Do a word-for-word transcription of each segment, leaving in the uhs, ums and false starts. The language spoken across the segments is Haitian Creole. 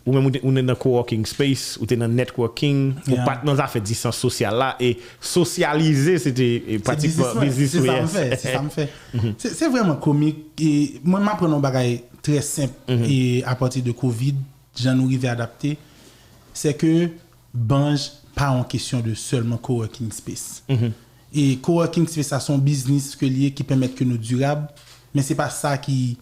Ou menm ou te, ou te nan coworking space, ou te nan networking, ou pa t nan zafè distans sosyal la, e sosyalize, se te e, pratikman biznis ou, yes. Se sa m fè, se sa m fè. Se, se vrèman komik, e mwen m aprann yon bagay trè senp e apati de Covid, jan nou rive adapte, se ke Banj pa yon kesyon de sèlman coworking space. E coworking space sa se yon biznis ke li ye ki pèmèt ke nou dirab, men se pa sa ki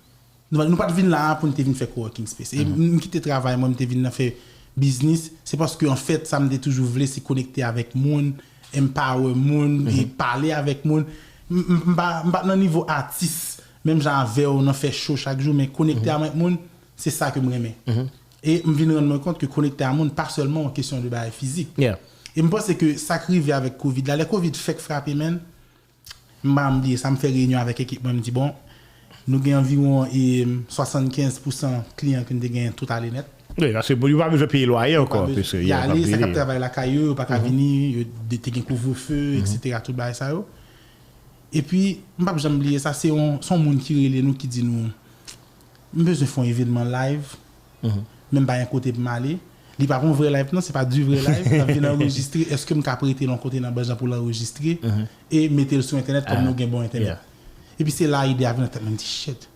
Nou, nou pa t vin la a pou n te vin fè coworking space. E m kite travay mwen, m te vin nan fè biznis, se paske anfèt sa m te toujou vle se konekte avèk moun, empower moun, e pale avèk moun. M, m, m pa, m pa t nan nivo atis, menm jan avè w nan fè show chak jou, men konekte avèk moun, se sa ke m renmen. E m vin rann mwen kont ke konekte a moun pa sèlman yon kesyon de bagay fizik. E m panse ke sa k rive avèk Covid la, lè Covid fèk frape, menn, M pa janm bliye sa, m fè reyinyon avèk ekip mwen, m di, bon, nou gen anviwon e, swasannkenz pousan kliyan ke n te genyen tout ale nèt. Wi, paske pou yo pa bezwen peye lwaye ankò, paske y ale, sa k ap travay lakay yo, yo pa ka vini, yo de- te gen kouvrefe, etsetera, tout bagay sa yo. Epi, m p ap janm bliye sa, se yon, se yon moun ki rele nou, ki di nou, M bezwen fè yon evènman live, men m pa gen kote pou m ale. Li pa yon vrè live, non, se pa du vrai live. L ap vin anrejistre. Èske m ka prete l yon kote nan Banjan pou l anrejistre e mete l sou entènèt kòm nou gen bon entènèt? Epi se la ide a vin nan tèt mwen, m di, shit.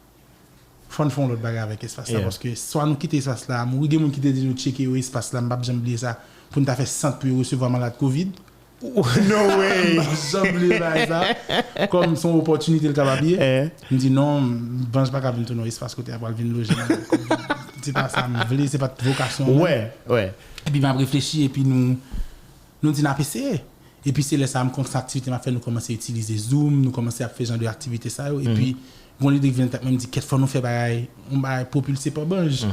Fò n fè yon lòt bagay avèk espas la, paske swa nou kite espas la a mouri, gen moun ki te di nou tcheke yo espas la, m p ap janm bliye sa, pou n ta fè sant pou yo resevwa malad Covid. No way! M p ap janm bliye bagay sa. Kòm se yon opòtinite l kapab ye. M di non, Banj pa ka vin tounen yon espas kote a pral vin loje nan. Se pa sa m vle, se pa t vokasyon mwen. Epi m ap reflechi, epi nou, nou di n ap eseye. Epi se lè sa a m konn sa aktivite m ap fè, nou kòmanse itilize Zoom, nou kòmanse ap fè jan de aktivite sa yo. Epi, gon lide ki vin nan tèt mwen, m di, kèt fò nou fè bagay, yon bagay pwopilse pa Banj.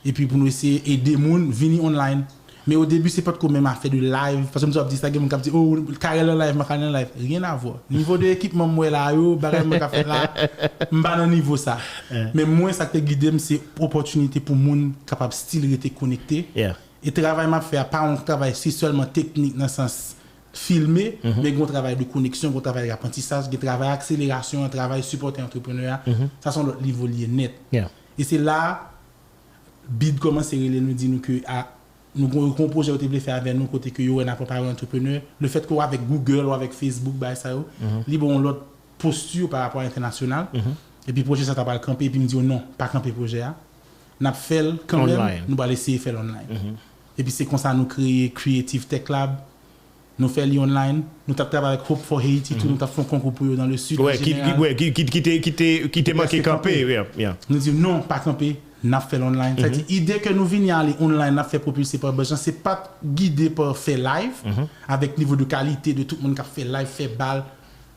Epi pou nou eseye ede moun vini online. Men o debi, se potko menm afè de live. Paske m toujou ap di sa, gen moun k ap di, oh, Carel nan live, mwen Carel nan live. Rien à voir. Nivo de ekipman m wè la yo, bagay mwen ka fè la, m pa nan nivo sa. Men mwen, sa k te gide m, se opòtinite pou moun kapab still rete konekte. E travay m ap fè a, pa yon travay, se sèlman teknik nan sans filme, men gen yon travay de koneksyon, gen yon travay de aprantisaj, gen travay akselerasyon an, travay sipòte antreprenè a. Sa se yon lòt nivo li ye nèt. E se la, bid kòmanse rele nou, di nou ke a, nou gon, gon pwojè yo te vle fè avè nou, kote ke yo wè n ap anpare antreprenè. Lefètke w avèk Google, w avèk Facebook, bagay sa yo, li ba w yon lòt posti pa rapò a entènasyonal. Epi pwojè sa ta pral kanpe, epi m di yo non, pa kanpe pwojè a. N ap fè l kanmenm, nou pral eseye fè l online. Epi se konsa nou kreye Creative Tech Lab. Nou fè li online. Nou t ap travay avèk Hope for Haiti tou. Nou t ap fè yon konkou pou yo dans le sud an jeneral. Ki te, ki te, ki te manke kanpe. Nou di non, pa kanpe, n ap fè l online. Sa di, ide ke nou vini ale online, n ap fè pwopilse pa Banjan, se pa t gide pa fè live, avèk nivo de kalite de tout moun k ap fè live, fè bal.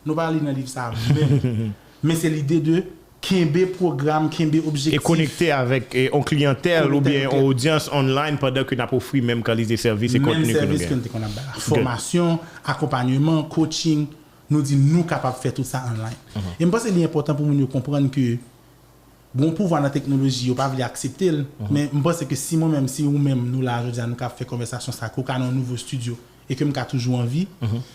Nou pa ale nan liv sa a menm. Men se lide de kenbe pwogram, kenbe objektif. E konekte avèk e, yon kliyantèl oubyen yon odyans online pandan ke n ap ofri menm kalite sèvis e kontni ke nou genyen. Menm sèvis ke n te konn ap bay la. Fòmasyon, akonpanyeman, coaching, nou di nou kapab fè tout sa online. E m panse li enpòtan pou moun yo konprann ke gon pouvwa nan teknoloji, yo pa vle aksepte l, men m panse ke si mwen menm, si ou menm, nou la jodi a, nou ka fè konvèsasyon sa, ke w ka nan yon nouvo estidyo, e ke m ka toujou anvi,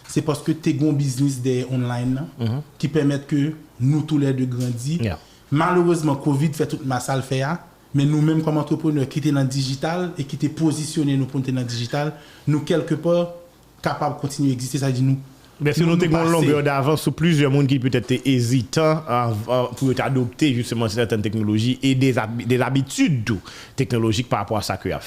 se paske te gon biznis dèyè online nan, ki pèmèt ke nou toulède grandi. Malerezman, Covid fè tout mal sa l fè a, men nou menm kòm antreprenè ki te nan dijital e ki te pozisyone nou pou n te nan dijital, nou kèlkepa kapab kontinye egziste, sa di nou. Èske nou te gen yon longè davans sou plizyè moun ki petèt te ezitan pou yo te adopte jisteman sètèn teknoloji e de zabitid tou teknolojik pa rapò a sa ke y ap